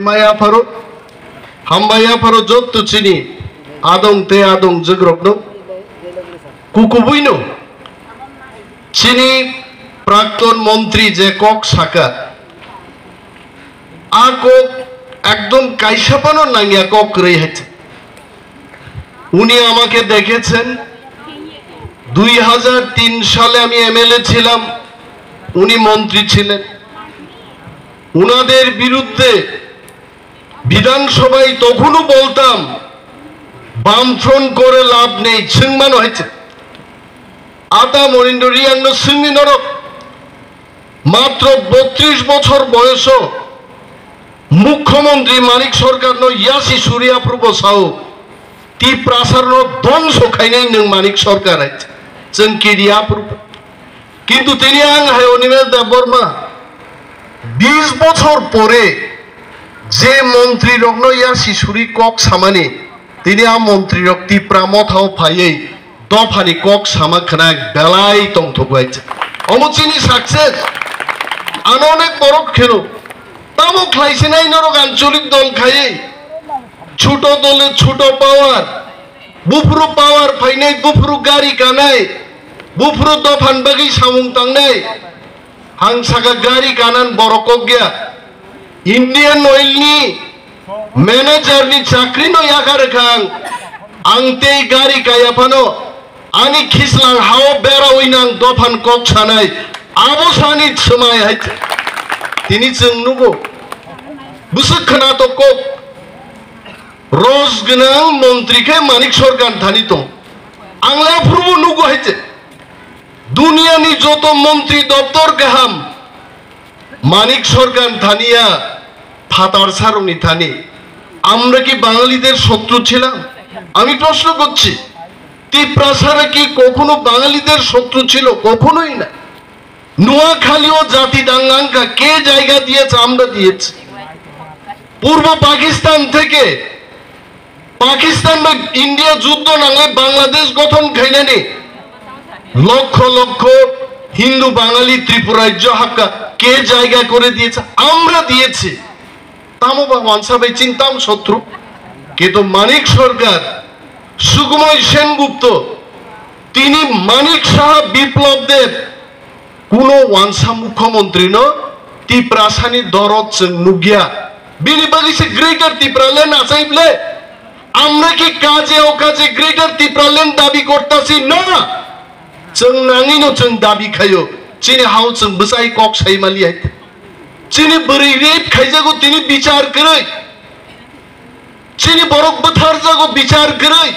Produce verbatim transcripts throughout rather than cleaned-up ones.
Hambai apharo, hambai apharo jotto chini adong te adong jwkrokno. Kukubuino chini prakton montri je kok saka, a kok ekdom kaisa phano nangya kok kwrwi hai. উনি আমাকে দেখেছেন, দুই হাজার তিন সালে আমি এমএলএ ছিলাম, উনি মন্ত্রী ছিলেন। ওনাদের বিরুদ্ধে বিধানসভায় তখনও বলতাম, বামফ্রন্ট করে লাভ নেই, সিংমান হয়েছে। আতা মনিন্দ্র রিয়াংনো সিংনি নরক, মাত্র বত্রিশ বছর বয়স মুখ্যমন্ত্রী মানিক সরকারনো ইয়াসি সুরিয়া পূর্ব সাউ তিপ্রাসারনো ধ্বংস খাইনাই নং মানিক সরকার আইছে। চং কিরিয়া পূর্ব কিন্তু তিনি আং হাই অনিমেষ দেববর্মা বিশ বছর পরে যে মন্ত্রী রকনো ইয়াসি সুরি কক সামানি তিনি আ মন্ত্রী রক তিপ্রা মথাও ফাইয়ে dophani kok sama khwna belai tongthok bai. Omo chini success. Ano onek borok kheno. Tamo khlai sinai norok ancholik dol khaiwi. Chuto dole chuto power. Buphuru power phainai, buphuru gari kanai. Buphuru dophan bagwi samung tangnai. Ang saka gari kanan borok kok ya. Indian Oil ni manager ni chakri no yakar kha ang. Ang tei gari kaya phano ani khislang hao bera oinang dophan kok sanai. Abo sani swmai hai. Tini chwng nugo. Bwswk khwna to kok. Roj gwnang montri khe Manik Sorkar thani tong. Ang le aphuru bo nugo hai che. Duniyani joto montri doptor kaham Manik Sorkar thaniya phatar sarokni thani. আমরা কি বাঙালিদের শত্রু ছিলাম? আমি প্রশ্ন করছি, তিপ্রাসারা কি কখনো বাঙালিদের শত্রু ছিল? কখনোই না। নোয়াখালীও জাতি দাঙ্গা আঙ্কা কে জায়গা দিয়েছে? আমরা দিয়েছি। পূর্ব পাকিস্তান থেকে পাকিস্তান বা ইন্ডিয়া যুদ্ধ নাঙে বাংলাদেশ গঠন খাইনানি লক্ষ লক্ষ হিন্দু বাঙালি ত্রিপুরা রাজ্য হাক্কা কে জায়গা করে দিয়েছে? আমরা দিয়েছি। Tamo ba wansa bai chini tam sotru. Kintu Manik Sorkar, Sukumoi Sengupt, tini Manik Saha, Biplab Deb, kuno wansa mukhyamantri no Tiprasani dorot chwng nukya. Bini bagwi se Greater Tipraland achai ble. Amra ki kaje o kaje Greater Tipraland dabi kortasi na. Chwng nangwi no chwng dabi khayo. Chini hao chwng bwsai kok sai mali hai. Chini bwrwi rape khaijago tini bichar kwrwi. Chini borok bwtharjago bichar kwrwi.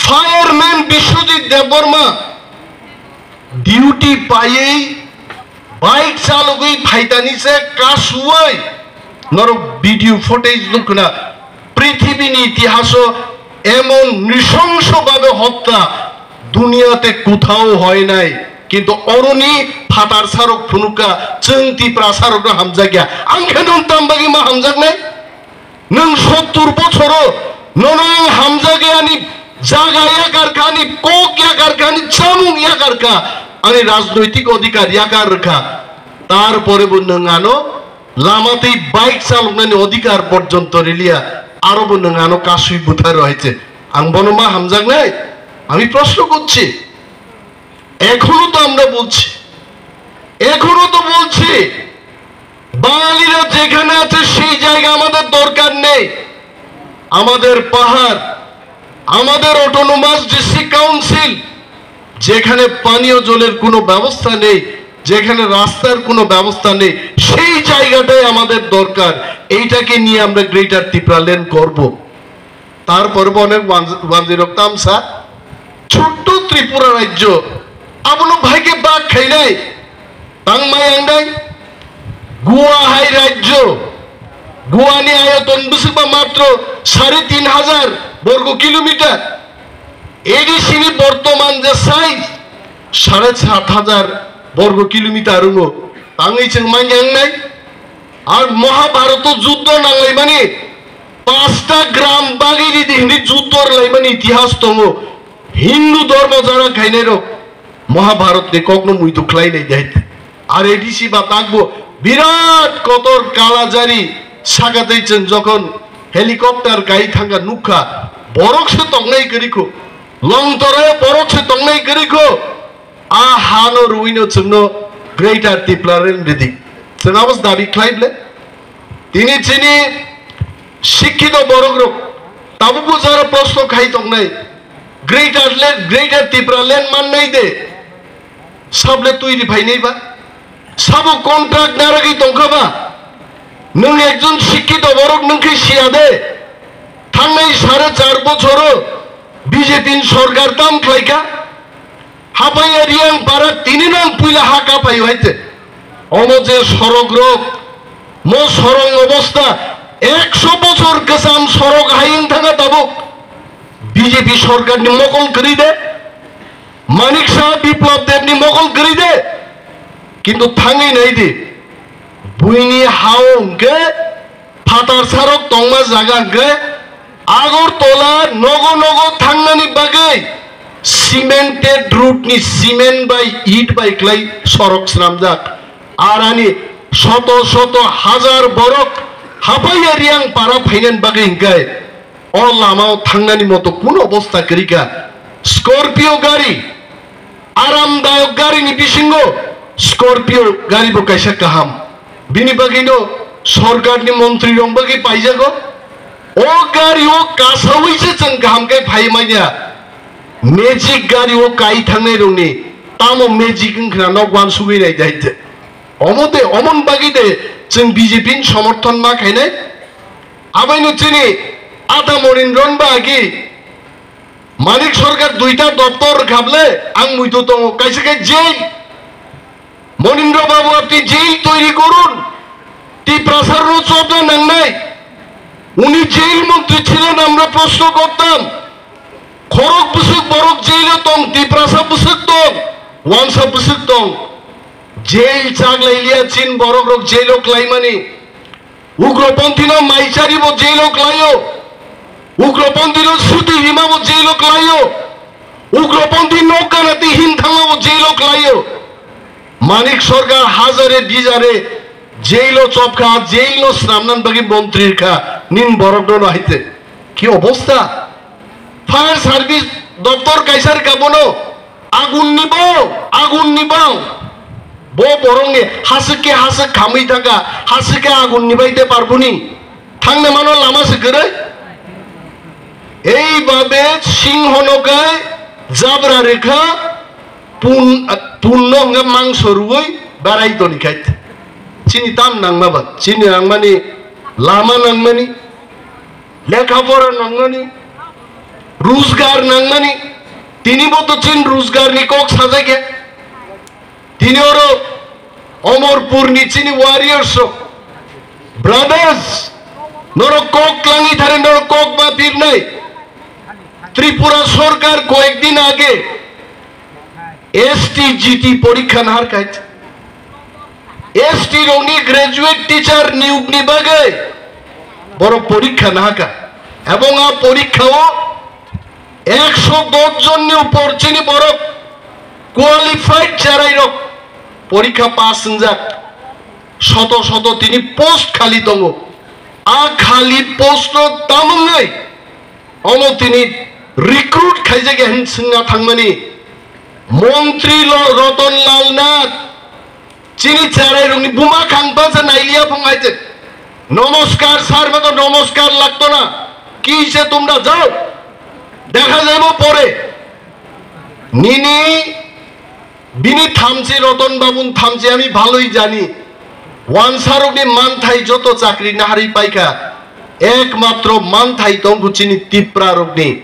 Fireman Biswajit Debbarma duty paiwi bike chalogwi phaitani se kasuwi norok video footage nukna. Prithibini itihaso emon nrisongso babe hotta duniyate kuthao hoy nai. Kintu oroni phatar sarok phunuka chwng Tipra sarokno hamjakya. Ang khe nwng tam bagwi ma hamjaknai? Nwng sottur bochoro nono ang hamjakya, ani jaga yakar kha, ani kok yakar kha, ani chamung yakar kha, ani rajnoitik odhikar yakar kha. Tarpore bo nwng ano lama tei bike chaloknani odhikar porjonto riliya, aro bo nwng ano kasui bwtharo hai se. Ang bono ma hamjaknai? Ami proshno korchi. Ekhono to amra bolchi, ekhono to bolchi, Bangalira jekhane ache sei jayga amader dorkar nei. Amader pahar, amader autonomous district council, jekhane paniyo joler kono bebosta nei, jekhane rastar kono bebosta nei, sei jaygatai amader dorkar. Eitake niye amra Greater Tipraland korbo. Tarpore bo onek wanj-, wanjwirok tamsa, chotto Tripura rajyo, abono bhai khe bak khainai, tangmai ang dai, Goa hai rajyo, Goa ni ayoton bwswkba matro sare tin hajar borgo kilometer, A D C ni bortoman je size sare sat hajar borgo kilometer wngo, tangwi chwng manya wngnai. Ar Mahabharoto juddo nanglaimani, pasta gram bagwi ridi hwnwi juddo rwlaimani itihas tongo. Hindu dhormo jara khainairok Mahabharotni kokno muitu khlainai de. Ar A D C ba takbo birat kotor kalajari Saka tei chwng jokhon helicopter kai thangkha nukha, borok se tongnai kwrwi kho, Longtoro borok se tongnai kwrwi kho. A hano rwino chwngno Greater Tipraland ridi. Chwng abo dabi khlai ble. Tini chini sikkito borok rok tabukbo jara proshno khai tongnai. Greater land, Greater Tipraland mannai de. Sable twi ri phainai ba? Sabo contract naragwi tongkha ba? Nwng ekjon sikkito borok nwng khe siya de. Thangnai sare char bochoro B J P ni sorkar tam khlaikha. Hapaiya Riang para tini nang puila ha kaphai hai te. Omo je sorok rok, mo sorok obostha ekso bochor kwcham sorok hai wng thangkha tabuk. B J P sorkar ni mokol kwrwi de. Manik Saha Biplab Deb ni mokol kwrwi de, kintu thangwi nai di, buini hao hwnkhe phatar sarok tongma jaga hwnkhe Agartala nogo nogo thangnani bagwi cemented road ni cement bai it bai kwlai sorok swnamjak. Arani soto soto hajar borok Hapaiya Riang para phainani bagwi hwnkhe o lamao thangnani moto kunu obostha kwrwi kha. Scorpio gari, aramdayok garini bisingo Scorpio gari bo kaisa kaham. Bini bagwino sorkarni montrirok bagwi paijago. O gari o kasaui se chwng kaham khe phai manya. Magic gari o kai thangnai rokni tamo magic wngkhna nok wansugwi nai dai de. Omo de, omon bagwi de chwng B J P ni somorthon ma khainai. Abaino chini Ata Monindron ba agi Manik Sarkar duita doptor rwkha ble ang muitu tongo, kaisa khe jail. Monindra Babu, apni jail toiri korun, Tiprasa rw chobna nangnai. Uni jail montri chhilen, amra proshno kortam. Khorok bwswk borok jailo tong, Tiprasa bwswk tong, Wansa bwswk tong. Jail chaklailiya chin borok rok jailo klaimani. Ugroponthino maichari bo jailo klaio. Ugroponthino suti hima bo jailo klaio. Ugroponthi nokkanati hin thangma bo jailo klaio. Manik Sarkar hazare dijare jailo chopkha, jailno swnamnan bagwi montri rwkha, nin borokno no haite. Ki obostha? Fire service doptor kaisa rwkha bono. Agunni bau, agunni bau. Bo borokni haswk khe haswk khamwi thangkha, haswk khe agunni bai de parbuni. Thangnai mano lama se kwrwi. Eibabe singhono khe jabra rwkha, pun-, punno hwnkhe mangso rwui berai toni khai. Chini tam nangma ba, chini nangmani lama nangmani. Lekha pora nangnani, rujgar nangnani, tini bo to chin rujgar ni kok sajak ya. Tini oro Omorpur ni chini warriors rok, brothers, norok kok klangi thare norok kok ma pirnai. Tripura Sarkar koyek din age S T G T porikha nahar kait. S T rokni graduate teacher niyokni bagwi borok porikha nahaka. Ebong a porikhao ekso dos jonni upor chini borok qualified cherairok porikha pass wngjak. Soto soto tini post khali tongo. A khali post no tamungwi omo tini recruit khaijak ya hin swngna thangmani montri lo-, Roton Lal Nath chini cherai rokni buma khang basa nailiya phung hai je, "Nomoskar sir, mato nomoskar lagto na, ki se tumra jao, dekha jaibo pore." Nini Bini thamchi, Roton Babuni thamchi ami bhaloi jani. Wansarokni manthai joto chakri naharwi paikha. Ekmatro manthai tongkhu chini Tiprarokni.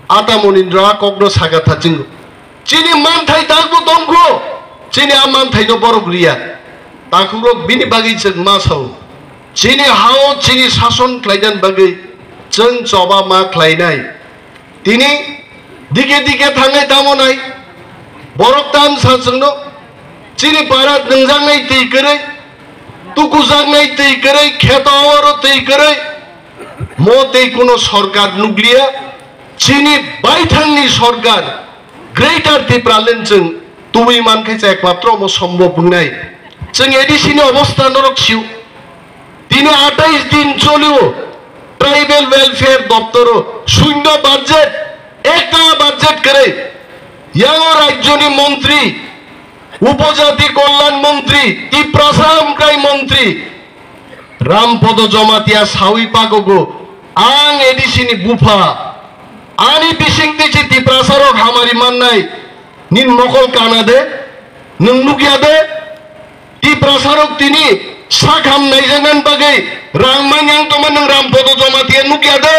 Ata Monindra a kokno saka thachingo. Chini manthai takbo tongkhu. Chini a manthaino borok riya. Takhukrok bini bagwi chwng ma sao. Chini hao chini sason khlainani bagwi chwng choba ma khlainai. Tini dike dike thangnai tamo nai. Borok tam sa chwngno. Chini para nwngjaknai twi kwrwi, tukujaknai twi kwrwi, kheto awaro twi kwrwi. Mo tei kuno sorkar nukliya. Chini baithangni sorkar Greater Tipraland chwng tubui mankhe cha ekmatro mo sombhob wngnai. Chwng A D C ni obostha norok sio. T Tini atais din cholio tribal welfare doptoro shunyo budget, ekta budget kwrwi. Yango rajyoni montri, upojati kolyan montri, Tiprasa hamkrai montri Rampodo Jomatia sawi pagogo, ang A D C ni bupha, ani bising twi se Tiprasa rok hamari mannai, nin mokol kana de, nwng nukya de? Tiprasa rok tini sak ham naijaknani bagwi rang manyang tongma nwng Rampodo Jomatia nukya de?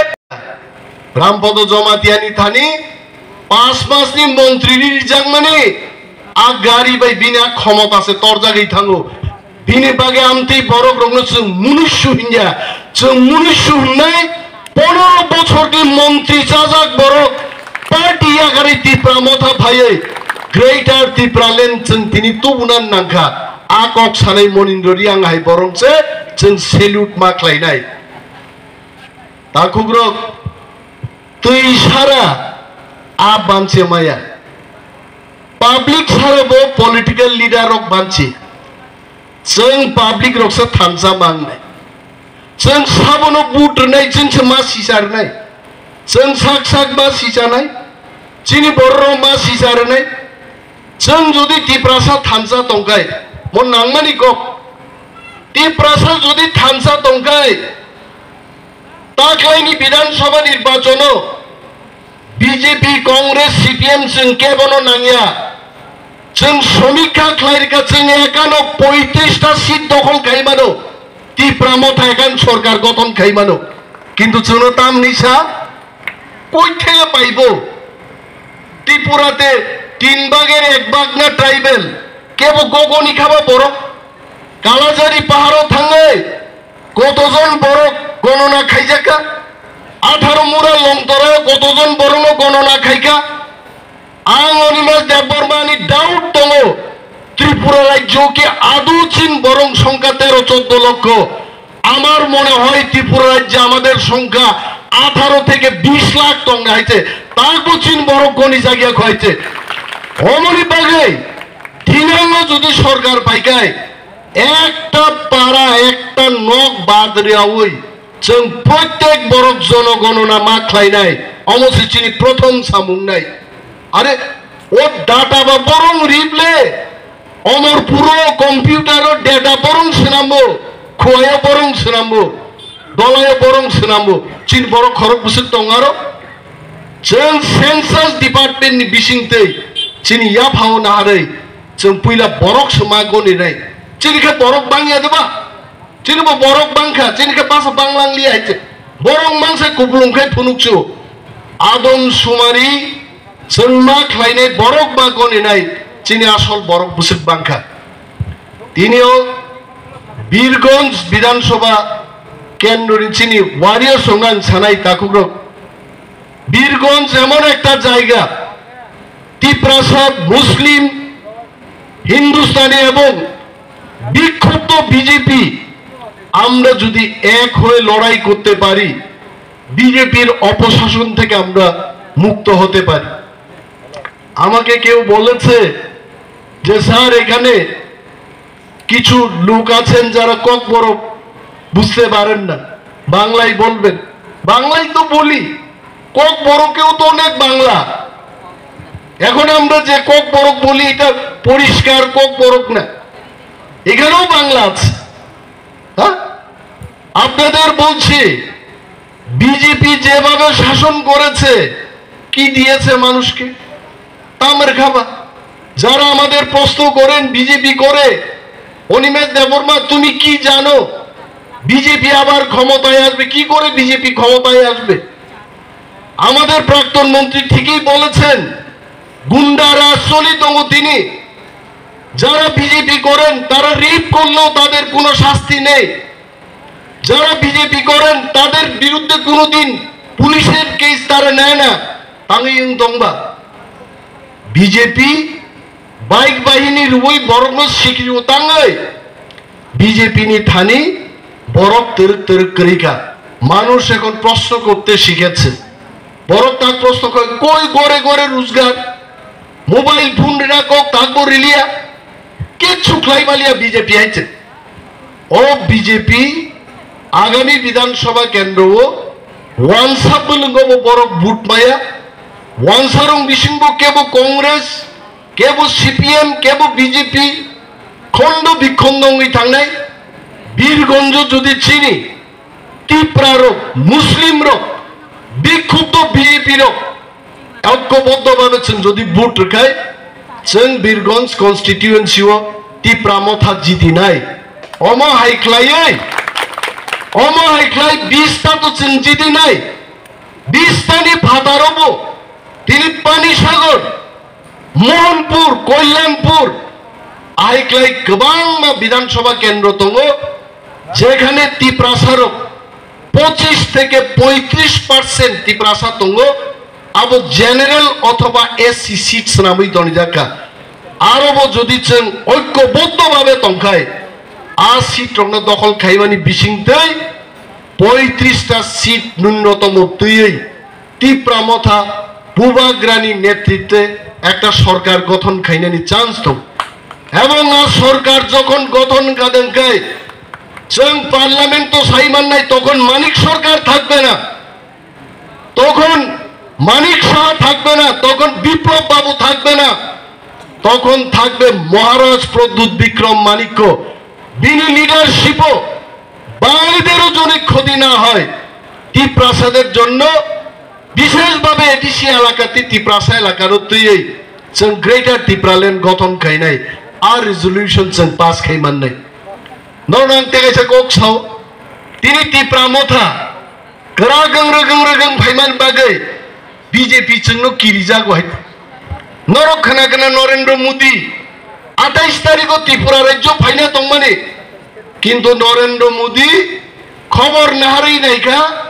Rampodo Jomatia ni thani pas mas ni montri ri rijakmani a gari bai bini a khomota se torjagwi thango. Bini bagwi amtwi borok rokno chwng munishu hinya. Chwng munishu hinnai, ponoro bochor ni montri chajak borok party yakarwi Tipra Motha phaiwi Greater Tipraland chwng tini tubuna nangkha. A kok sanai Monindra Reang hai borok se chwng salute ma khlainai. Takhukrok, twi sara a banse maya. Public sara bo political leader rok banse. Chwng public rok se thansa mangnai. Chwng sabono vote rwnai, chwng se ma sisa rwnai. Chwng sak sak ma sisanai. Chini borok rok ma sisa rwnai. Chwng jodi Tiprasa thansa tongkai, mo nangmani kok. Tiprasa jodi thansa tongkai, taklaini Bidhan Sabha nirbachono B J P, Congress, C P M chwng kebono nangya. Chwng somikha khlai rikha, chwng ekano poitris ta seat dokhol khai mano, Tipra Motha ekhan sorkar gothon khai mano. Kintu chwngno tamni sa, koi thaya paibo? Tripura te tin bager ek bag na tribal, kebo gogoni khaba borok? Kalajari paharo thangwi kotojon borok gonona khaijakha? Atharo mura Longtoro kotojon borokno gonona khaikha? Ang Animesh Debbarma ni doubt tongo, Tripura rajyo ke adu chin borok songkha tero choddo lokho. আমার মনে হয় ত্রিপুরা রাজ্যে আমাদের সংখ্যা আঠারো থেকে বিশ lakh tongna haiche, takbo chin borok goni jagiya kho haiche. Omoni bagwi thinangno jodi sorkar paikai, ekta para, ekta nok bad riyawi, chwng protek borok jonogonona ma khlainai, omo se chini prothom samung nai. Are, o data ba borong rible, omor puro computer o data borong swnambo, khuayo borong swnambo, dolayo borong swnambo, chini borok khorok bwswk tong aro? Chwng census department ni bisingtwi chini yaphao naharwi chwng puila borok se ma goni nai. Chini khe borok bangya de ba? Chini bo borok bangkha, chini khe basa banglang liya hai se. Borok mangsa kupulung khai phunukchu. Adom sumari chwng ma khlainai borok ma goni nai, chini asol borok bwswk bangkha. Tinio Birgonj Bidhan Sabha kendroni chini warriors rokno ang sanai takhukrok. Birganj এমন একটা জায়গা, তিপ্রাসা মুসলিম, হিন্দুস্তানি এবং বিক্ষুব্ধ বিজেপি, আমরা যদি এক হয়ে লড়াই করতে পারি, বিজেপির অপশাসন থেকে আমরা মুক্ত হতে পারি। আমাকে কেউ বলেছে যে, "স্যার, এখানে কিছু লোক আছেন যারা ককবরক বুঝতে পারেন না, বাংলায় বলবেন।" বাংলায় তো বলি, ককবরকেও তো অনেক বাংলা। এখন আমরা যে ককবরক বলি, এটা পরিষ্কার ককবরক না, এখানেও বাংলা আছে। হ্যাঁ, আপনাদের বলছি, বিজেপি যেভাবে শাসন করেছে, কি দিয়েছে মানুষকে? তামের খাবা। যারা আমাদের প্রশ্ন করেন বিজেপি করে, অনিমেষ দেববর্মা, তুমি কি জানো বিজেপি আবার ক্ষমতায় আসবে? কি করে বিজেপি ক্ষমতায় আসবে? আমাদের প্রাক্তন মন্ত্রী ঠিকই বলেছেন, গুন্ডা রাজ চলি তঙ্গ তিনি। যারা বিজেপি করেন, তারা রেপ করলেও তাদের কোনো শাস্তি নেই। যারা বিজেপি করেন, তাদের বিরুদ্ধে কোনোদিন পুলিশের কেস তারা নেয় না। Tangwi wng tongba, BJP bike বাহিনী রুবই বরকনো সিকিরিও tangwi BJP ni thani borok twrwk twrwk kwrwi kha. মানুষ এখন প্রশ্ন করতে শিখেছে। Borok tak প্রশ্ন করে, "কই ঘরে ঘরে রোজগার? Mobile phone rina kok takbo riliya, kichu khlai maliya B J P hai se." O B J P Agami Bidhan Sabha kendro o wansa bwlwngo bo borok vote maya, wansarok bisingo kebo Congress, kebo C P M, kebo B J P, khondo bikhondo wngwi thangnai. Birgonjo jodi chini Tipra rok, Muslim rok, bikhupto B J P rok, Oikoboddo babe chwng jodi vote rwkhai, chwng Birgonj constituency o Tipra Motha jidinai. Omo hai khlaiwi, omo hai khlai bish ta to chwng jidinai. Bish ta ni phataro bo tini Panisagar, Mohanpur, Kalyanpur, ahai khlai kwbangma Bidhan Sabha kendro tongo, jekhane Tiprasa rok pochish theke poitrish percent Tiprasa tongo, abo general othoba S C seat swnamwi tonijak kha. Aro bo jodi chwng oikoboddo babe tongkhai, a seat rokno dokhol khaimani bisingtwi poitrish ta seat nunnotomo twiwi Tipra Motha Bubagrani netritwe ekta sorkar gothon khainani chance tong. Ebong a sorkar jokhon gothon gadeng khai, chwng parliament o sai mannai, tokhon Manik Sarkar thakbe na, tokhon Manik Saha thakbe na, tokhon Biplab Babu thakbe na, tokhon thakbe Maharaj Pradyut Bikram Manikko. Bini leadership o Bangladero joni khoti na hoy, Tiprasader jonno bisheshbhabe A D C elakati Tiprasa elakaro twiwi chwng Greater Tipraland gothon khainai, a resolution chwng pass khai mannai. Norok ang tei kaisa kok sao, tini Tipra Motha kwrak wng rwgwng rwgwng phaiman bagwi B J P chwngno kirijago hai. Norok khna khna Narendra Modi atais tarikho Tripura rajyo phaina tongmani, kintu Narendra Modi khobor naharwi naikha,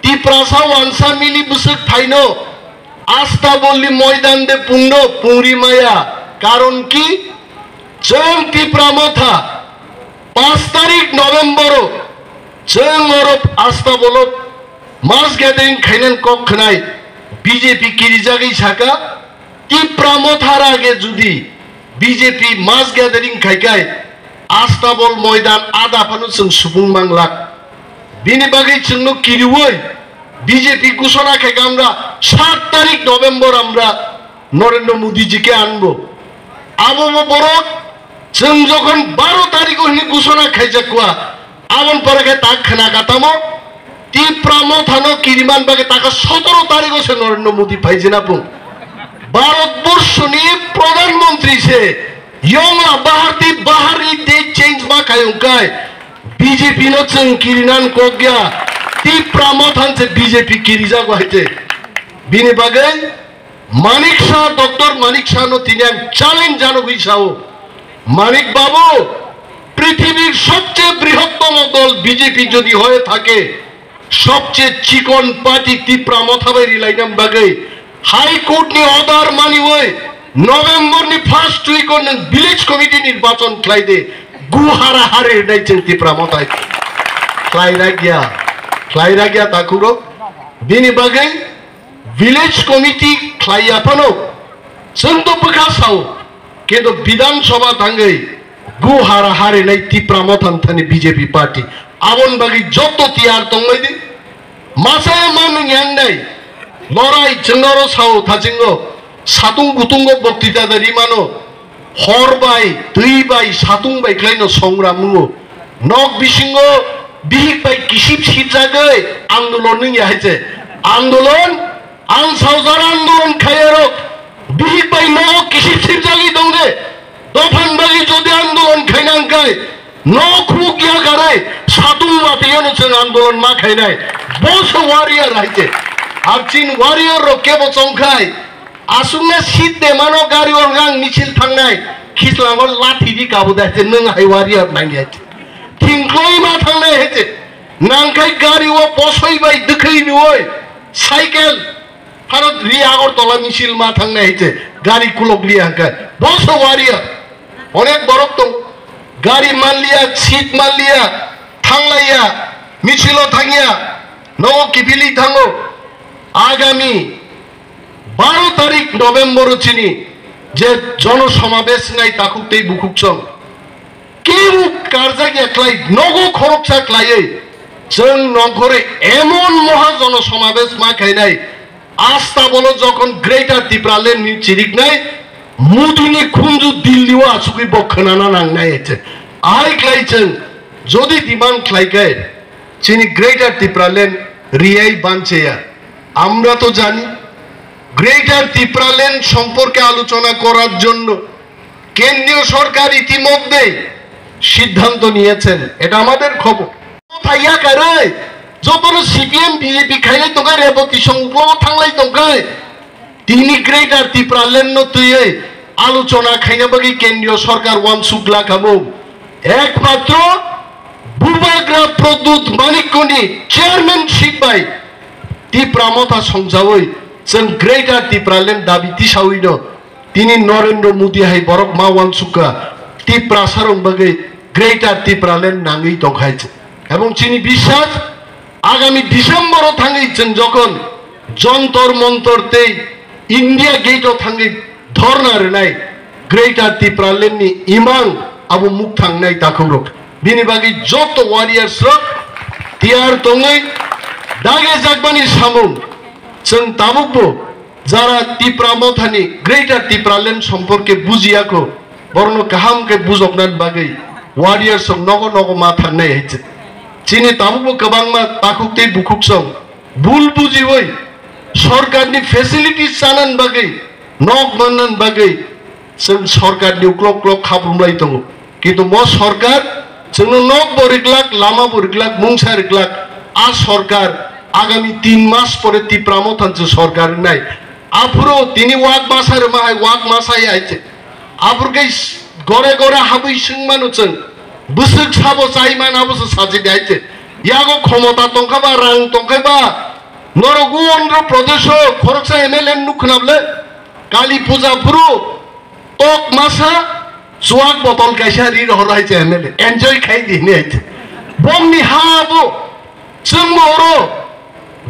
Tiprasa wansa mili bwswk phaino Astabolni moidan de pungno pungri maya, karon ki? Chwng Tipra Motha paanch tarik November o chwng oro Astabolo mass gathering khainan kok khwnai B J P kirijagwi saka, Tipra Motha rage judi B J P mass gathering khaikai Astabol moidan ada phano chwng subung manglak. Bini bagwi chwngno kiriwi B J P gusona khaika amra saat tarik November amra Narendra Modi ji ke anbo. Abo bo borok chwng jokhon baro tarikh o hwnwi gusona khaijakwa, aboni pore khe tak khna katamo Tipra Mothano kiriman bagwi taka sotoro tarikh o se Narendra Modi phaijina pung. Bharat Borshoni Pradhan Mantri se yongla bahar ti bahar ni date change ma khai ungkai B J P no chwng kirinan kokya Tipra Mothan se B J P kirijago haite. Bini bagwi Manik Saha, Doctor Manik Saha no tini ang challenge jano gwi sao. Manik Babu, পৃথিবীর সবচেয়ে বৃহত্তম দল বিজেপি যদি হয়ে থাকে, সবচেয়ে চিকন পার্টি তিপ্রা মথা bai rilainani bagwi High Court ni order maniwi November ni first week o nwng village committee nirbachon khlai de, gu hara hari rwnai chwng Tipra Mothai. Khlai ragya, khlai ragya takhurok. Bini bagwi Village committee khlai ya phano, chwng to bwkha sao, kintu Bidhan Sabha thangwi gu hara harinai Tipra Mothani thani B J P party. Aboni bagwi joto tiyar tongmai di. Masa ya manung yang nai. Lorai chwng oro sao thachingo. Satung gutungo boktita da rimano. Hor bai, twi bai, satung bai khlaino songram wngo. Nok bisingo bihik bai kisip sipjagwi andolon wngya hai se. Andolon, ang saojar andolon khaiyarok bihik bai nogo kisip sipjagwi tong de. Dophani bagwi jodi andolon khaina wngkhai, nok khuk ya garai, satung watwi yano chwng andolon ma khainai. Bo se warrior hai se. Ar chin warrior rok kebo chongkhai, aswkna seat de mano gari o hwnkhe ang misil thangnai, khichlango lathi di kabo da hai se, nwng hai warrior nangya hai se. Thingkloi ma thangnai hai se. Nangkhai gari o bosoi bai dwkhwi nuoi, cycle, phano ri Agartala misil ma thangnai hai se, gari kulok liya hwnkhe. Bo se warrior. Onek borok tong, gari manliya, seat manliya, thanglaiya, misil o thangya, nogo kiphilwi thango. Agami baro tarik November o chini je jono somabesh nai takhuk tei bukhuk chong. Kebo karjak ya khlai, nogo khoroksa khlaiwi Chwng nongkhorwi emon moha jono somabesh ma khainai, asta bolo jokhon Greater Tipraland ni chiriknai, Modi ni khunju Delhi o achugwi bo khwnana nangnai hwnkhe. Ahai khlai chwng jodi demand khlai khe chini Greater Tipraland riyai bancheya. Amra to jani, Greater Tipraland সম্পর্কে আলোচনা করার জন্য কেন্দ্রীয় সরকার ইতিমধ্যে সিদ্ধান্ত নিয়েছেন, এটা আমাদের খবর। Thaiya karwi, jotono C P M, B J P khailai tongkha, Reboti songklo thanglai tongkha. Tini Greater Tipraland no twiwi alochona khaina bagwi kendriyo sarkar wansuk la kamo. Ekmatro Bubagra Pradyut Manikyani chairmanship bai Tipra Motha songjawi chwng Greater Tipraland dabi tisawino tini Narendra Modi hai borok ma wansukha Tiprasarok bagwi Greater Tipraland nangwi tongkhai. Ebong chini biswas Agami December o thangwi chwng jokhon Jontor Montor tei India Gate o thangwi dhorna rwnai Greater Tipraland ni imang abo mukthang nai takhuk rok. Bini bagwi joto warriors rok tiyar tongwi dage jakmani samung chwng tabuk bo jara Tipra Mothani Greater Tipraland somporke bujiyakho borokno kaham khe bujoknani bagwi warriors rok nogo nogo ma thangnai hai chwng. Chini tabukbo kwbangma takhuk tei bukhuk song bul bujiwi sorkarni facilities chanani bagwi, nok mannani bagwi chwng sorkarni uklok uklok khabrumlai tongo. Kintu mo sorkar chwngno nokbo riklak, lamabo riklak, mungsa riklak. A sorkar agami tin mas pore Tipra Motha ni sorkar wngnai. Aphuru tini wak masa rwma hai, wak masa ya hai se. Aphuru khe gore gore habwi swngmano chwng. Bwswk sabo chai man abo se sachi de hai se. Yago khomota tongkha ba, rang tongkha ba. Norok o Andhra Pradesh o khoroksa M L A nuk khwnable. Kali puja phuru tok masa chuak botol kaisa ri rohor hai se M L A. Enjoy khai di hinwi hai se. Bomni ha abo. Chwngbo oro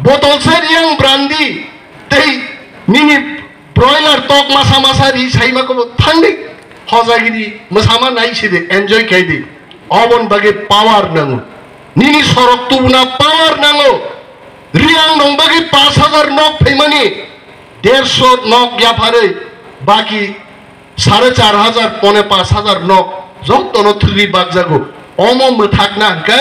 botol se riyang brandi tei nini broiler tok masa masa ri saima kobo thangdi hojagiri mwsama nai sidi enjoy khai di. Obon bagwi power nango. Nini sorok tubuna power nango. Riyang nong bagwi pash hajar nok phaimani, derso nok yapharwi baki sare char hajar pone pash hajar nok jotono thwgwi bakjago. Omo mwthakna hwnkhe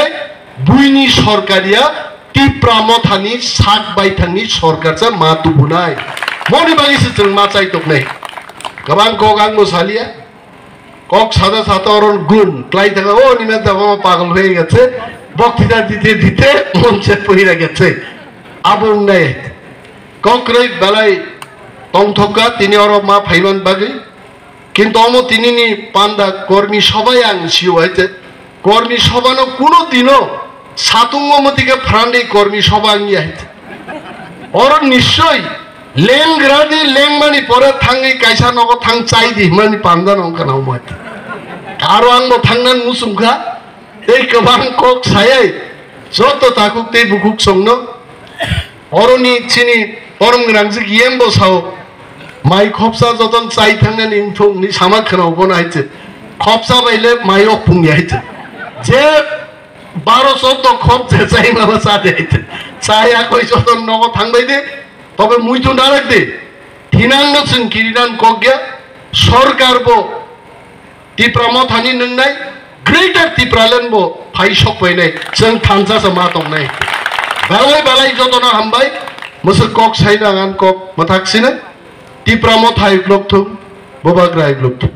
buini sorkariya Tipra Mothani sak baithangni sorkar cha ma tubunai. Moni bagwi se chwng ma chai toknai. Kwbang kok ang no saliya. Kok sada sata oron gun klai thanga, "O nina daba ma pagol hoye getse, boktita dite dite monche pohira getse." Abo wngnai. Kokroi belai tongthokka tini oro ma phaiman bagwi. Kintu omo tinini panda kormi sobai ang sio hai te. Kormi sobano kuno dino satungo motike phrandi kormi soba wngya hai te. Oro nischoi lengradi lengmani pore thangwi kaisa nogo thang chai di himani panda no wngkha na omo hai te. Aro ang bo thangnan musungkha. Tei kwbang kok sayai joto takhuk tei bukhuk songno oroni chini borom gwnangjik yembo sao, mai khopsa joton chai thangnani wngthung ni sama khwnao bono hai se. Khopsa bai le mai ok phung ya hai se. Je baro choddo khop je chai maba cha de hai se. Chaya koi joton nogo thangbai de, tobe muitu narak de. Thinang no chwng kirinan kok ya, sorkar bo Tipra Mothani nwngnai Greater Tipraland bo phai sok painai chwng thansa se ma tongnai. Belai belai jotono hambai, mwswk kok sai nangan kok mwthak sino Tipra Motha hai glok thung, Bubagra hai glok thung.